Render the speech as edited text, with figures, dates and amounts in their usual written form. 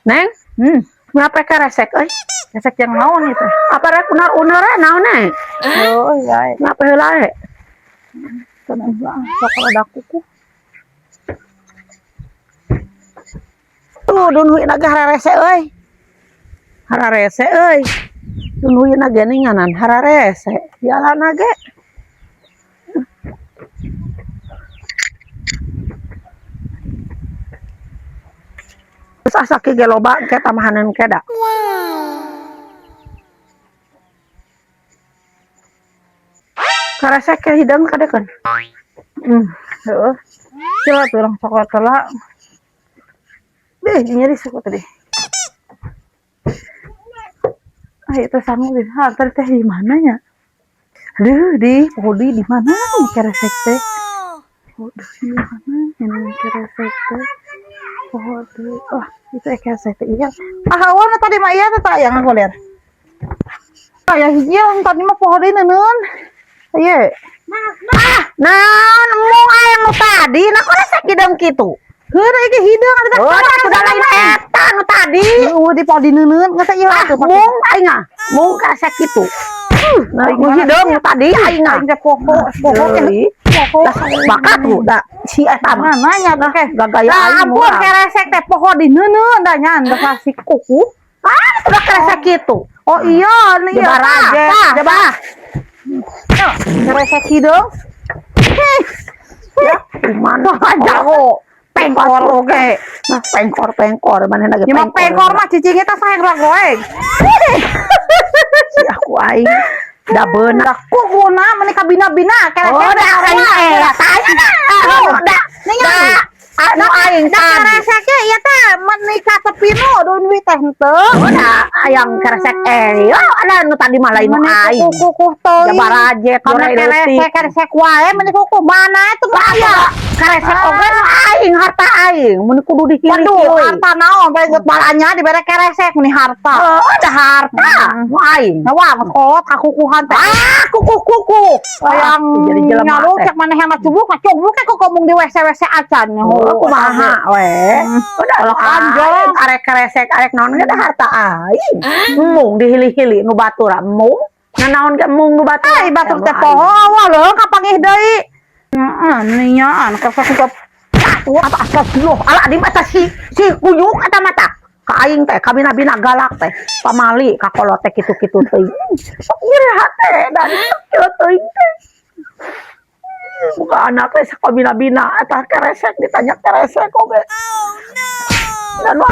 Neng, ngapa keresek euy? Resek yang naon itu? Apa rek unar-unar naon eh? Oh iya. Ngapa heula eh? Tenang lah, sok rada kuku. Tuh dun huyna ge hararese euy. Hararese euy. Dun huyna ge ninganan hararese. Jalan ge. Terus asa ki ge loba ke tamahanan ke da. Karesek ke hideung kadekeun. Heeh. Coba tuh orang coklat lah. Deh, nyeri suku tadi. Ah, itu sanggup deh. Ah, tadi teh di mananya? Aduh, di podi di mana nih keresek teh? Waduh, di mana ini keresek teh? Waduh, ah, itu keresek teh. Iya. Ah, awan tadi mah iya teh yang aku lihat. Ah, ya hiji yang tadi mah pohon neuneun. Iya. Ah, naon embung aya nu tadi, nah kok resek hideung kitu? Heuh, iki hideung ada. Oh, atuh da lain eta nu tadi. Eueuh di pohon neuneuun geus ieu Ah, atuh. mung aing ah, mung karesek kitu. Nah, nu hideung nu tadi aing ah. Aing teh poho, poho Deui. poho. Lah bakat tuh da si eta mah. Mana nya tuh ke? Gagaya Lah aing ampun murah. Keresek teh poho di neuneun da nya da si kuku. Ah, udah keresek kitu. Oh iya, nih iya. Jebar aja, Jebar. Keresek hideung. Ya, mana Jago. Pengkor oge. Nah, pengkor pengkor mana lagi? Nyimak pengkor mah cicingnya teh saeng goeng. Si aku aing da beunang. Da kukuna meni kabina-bina keresek. Oh, da aing eta nya. Da Ningali. Anu aing Da tadi. kereseknya ieu teh meni ka tepinu duit teh henteu. Oh, da ayang keresek eh. Oh, ada nu tadi mah lain nu aing. Kuku teuing. Jabar aja, Karena goreng keresek leutik. Keresek wae meni kuku mana itu mah aya. Keresek oge nu aing harta aing mun kudu Waduh, dihili-hili. Harta naon bae geus balanya dibere keresek meni harta. Oh, ada harta nu aing. Nah, wah, geus kolot kakukuhan teh. Ah, kuku-kuku. Hayang jadi jelema nyaru teh. Cek maneh yang ngacubuk, ngacubuk ke ngomong di WC-WC acan. Oh, kumaha we. Udah Kalau kanjong. Aing arek keresek arek naon ge da harta aing. Mung dihili-hili nu batur mung. Nanaon ge mung nu batur. Ai batur teh poho awal lho kapangih deui. Heeh, nian keresek ke Atuh apa astagfirullah. Ala di mata si si kuyuk eta mata. Ka aing teh kabina-bina galak teh. Pamali ka kolot teh kitu-kitu teuing. Sok nyeri hate dan kieu teuing teh. Buka anak teh sakabina-bina eta keresek ditanya keresek oge. Dan